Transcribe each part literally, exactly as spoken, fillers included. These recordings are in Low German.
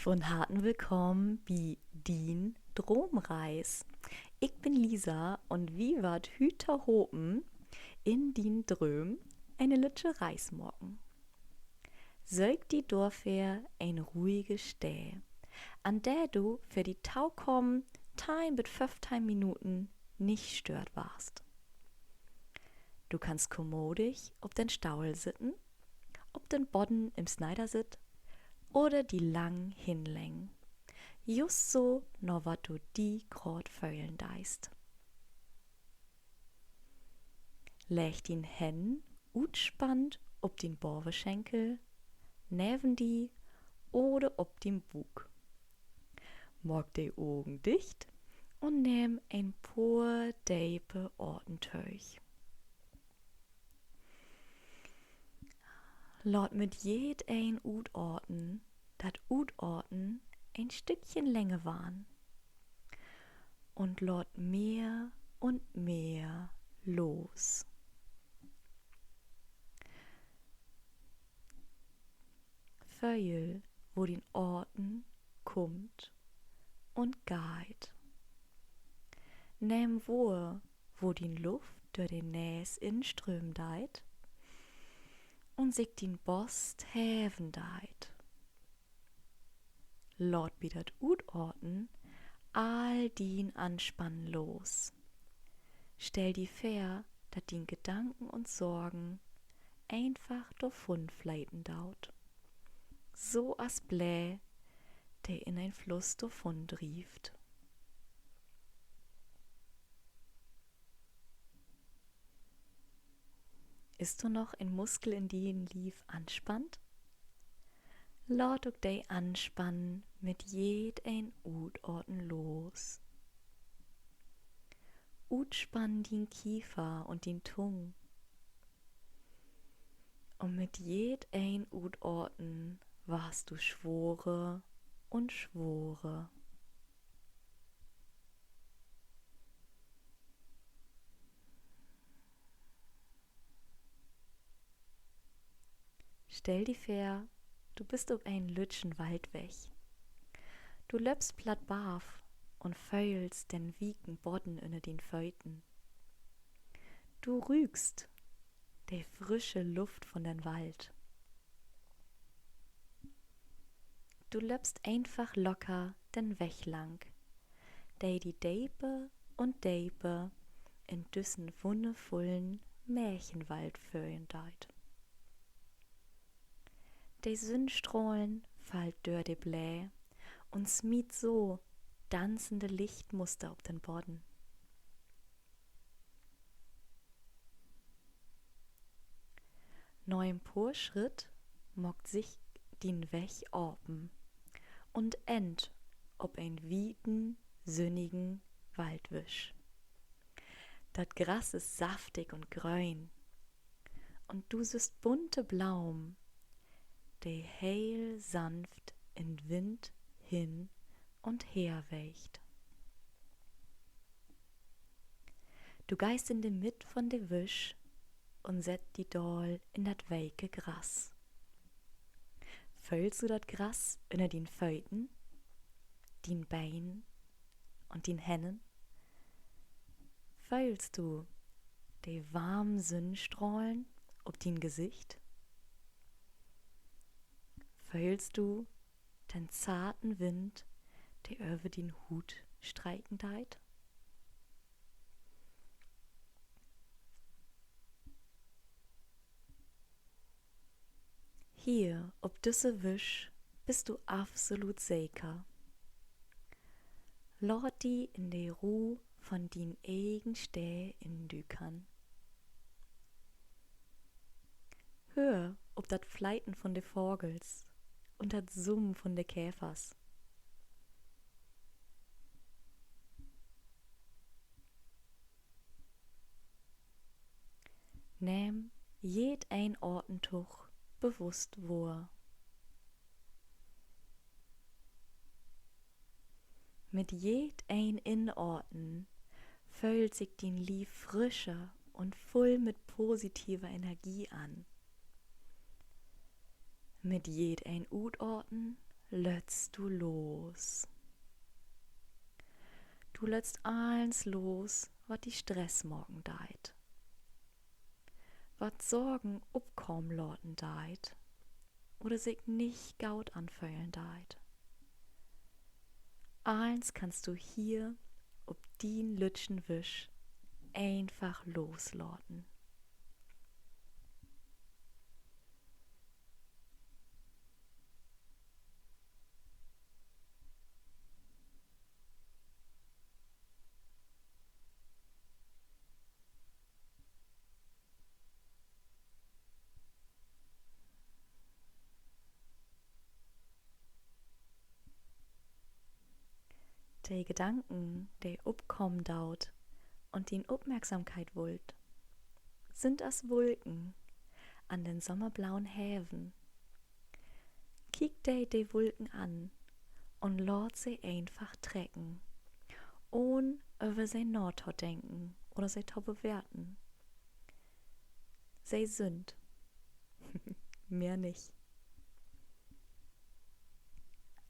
Von Harten willkamen bi Dien Droomreis. Ik bün Lisa un wi warrt hüüt tohopen in dien Drööm ene lüttje Reis maken. Söök di dorför en ruhige Steed, an de du för de tokamen teihn bit föffteihn Minuten nich stöört warrst. Du kannst kommodig op den Stohl sitten, op den Bodden in'n Sneidersitt oder di lang hinleggen. Just so, na wat du di graad föhlen deist. Legg dien Hänn utspannt op dien Bavenschenkel, neven di oder op dien Buuk. Maak de Ogen dicht un nehm en poor depe Atentöög. Laat mit jedeen Utaten dat Utaten en Stückchen länger warrn un laat mehr un mehr los. Föhl, wo dien Aten kummt un geiht. Nehm wohr, wo dien Luft dör de Nees inströmen deit un sik dien Bost heven deit. Laat bi dat Utaten all dien Anspannen los. Stell di vör, dat dien Gedanken un Sorgen eenfach dorvun fleten doot, so as Blää, de in en Fluss dorvun drievt. Is dor noch en Muskel in dien Lief anspannt? Laat ok de Anspannen mit jedeen Utaten los. Utspann dien Kiefer un dien Tung. Un mit jedeen Utaten warrst du sworer un sworer. Stell di vör, du büst op en lüttjen Waldweg. Du löppst platt barf un föhlst den weeken Bodden ünner dien Föten. Du rüükst de frische Luft von den Wald. Du löppst eenfach locker den Weg lang, de di deper un deper in düssen wunnervullen Märchenwald föhren deit. De Sünnstrahlen fallt dör de Blää un smiet so danzende Lichtmuster op den Bodden. Na en poor Schritt maakt sik dien Weg apen un endt op en wieten, sünnigen Waldwisch. Dat Gras is saftig un gröön un du sühst bunte Blaumen, de heel sanft in'n Wind hen un her weegt. Du geihst in de Midd von de Wisch un settst di daal in dat weke Gras. Föhlst du dat Gras ünner dien Föten, dien Been un dien Hännen? Föhlst du de warmen Sünnstrahlen op dien Gesicht? Föhlst du den zarten Wind, de över dien Huut strieken deit? Hier op düsse Wisch büst du absolut seker. Laat di in de Roh von dien egen Steed indükern. Höör op dat Fleiten von de Vagels un dat Summen von de Käfers. Nehm jedeen Atentog bewusst wohr. Mit jedeen Inaten föhlt sik dien Lief frischer un vull mit positiver Energie an. Mit jedeen Utaten Lettst du los. Du lettst allens los, wat di Stress maken deit. Wat Sorgen opkamen laten deit oder sik nich goot anföhlen deit. Allens kannst du hier op dien lüttjen Wisch eenfach loslaten. De Gedanken, de opkamen doot un dien Opmerksamkeit wullt, sünd as Wulken an den sommerblauen Heven. Kiek di de Wulken an un laat se eenfach trecken, ahn över se natodenken oder se to bewerten. Se sünd. Mehr nich.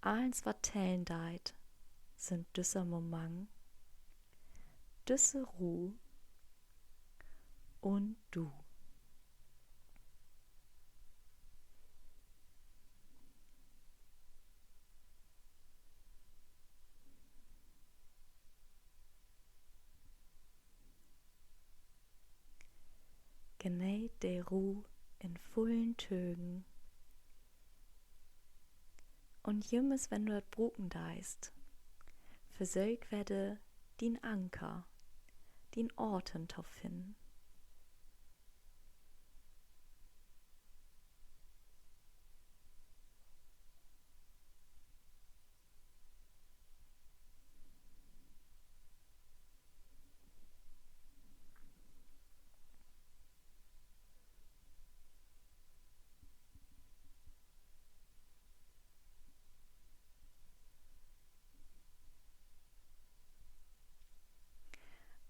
Allens, wat tellen deit, sünd düsse Moment, düsse Roh un du. Geneet de Roh in vullen Tögen. Un jümmers, wenn du dat bruken deist, versöök wedder, dien Anker, dien Aten to finnen.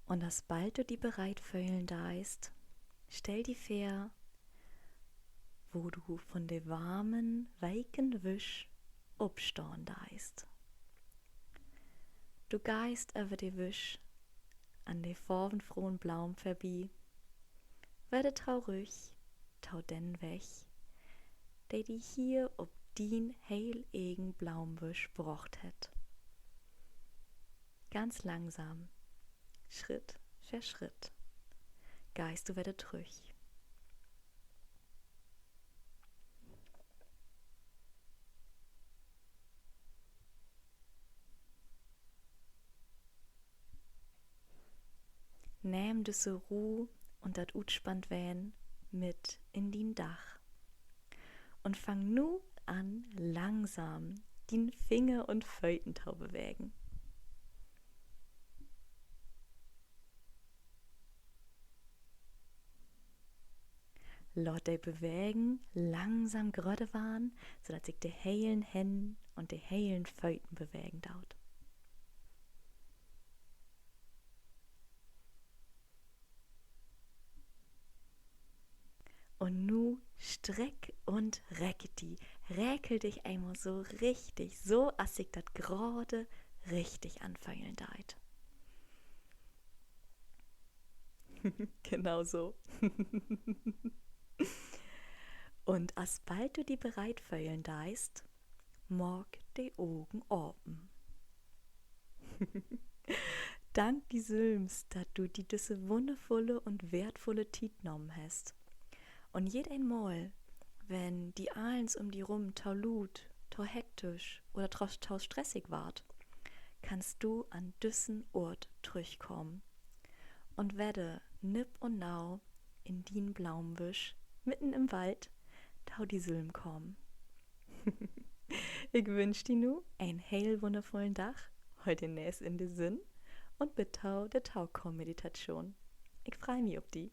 Un asbald du di bereit föhlen deist, stell di vör, wo du von de warmen, weken Wisch opstahn deist. Du geihst över de Wisch an de farvenfrohen Blomen vörbi, wedder torüch to den Weg, de di hier op dien heel egen Blomenwisch brocht hett. Ganz langsam, Schritt för Schritt, geihst du wedder trüch. Nehm düsse Roh un dat Utspanntween mit in dien Dag. Un fang nu an, langsam dien Finger un Föten to bewegen. Laat de Bewegen langsam grötter warrn, so dat sik de helen Hänn un de helen Föten bewegen doot. Un nu streck un reck di. Rekel di eenmal so richtig, so as sik dat grade richtig anföhlen deit. Genau so. Un asbald du di bereit föhlen deist, maak de Ogen apen. Dank di sülvst, dat du di düsse wunnervulle un weertvulle Tiet nahmen hest. Un jedeen Mal, wenn di allens üm di rüm to luut, to hektisch oder to, to stressig warrt, kannst du an düssen Oort trüchkamen un wedder nipp un nau in dien Blomenwisch mitten in'n Wald to di sülvst kamen. Ik wünsch di nu en heel wunnervullen Dag, hool de Nees in de Sünn un bit to de tokamen Meditatschoon. Ik frei mi op di.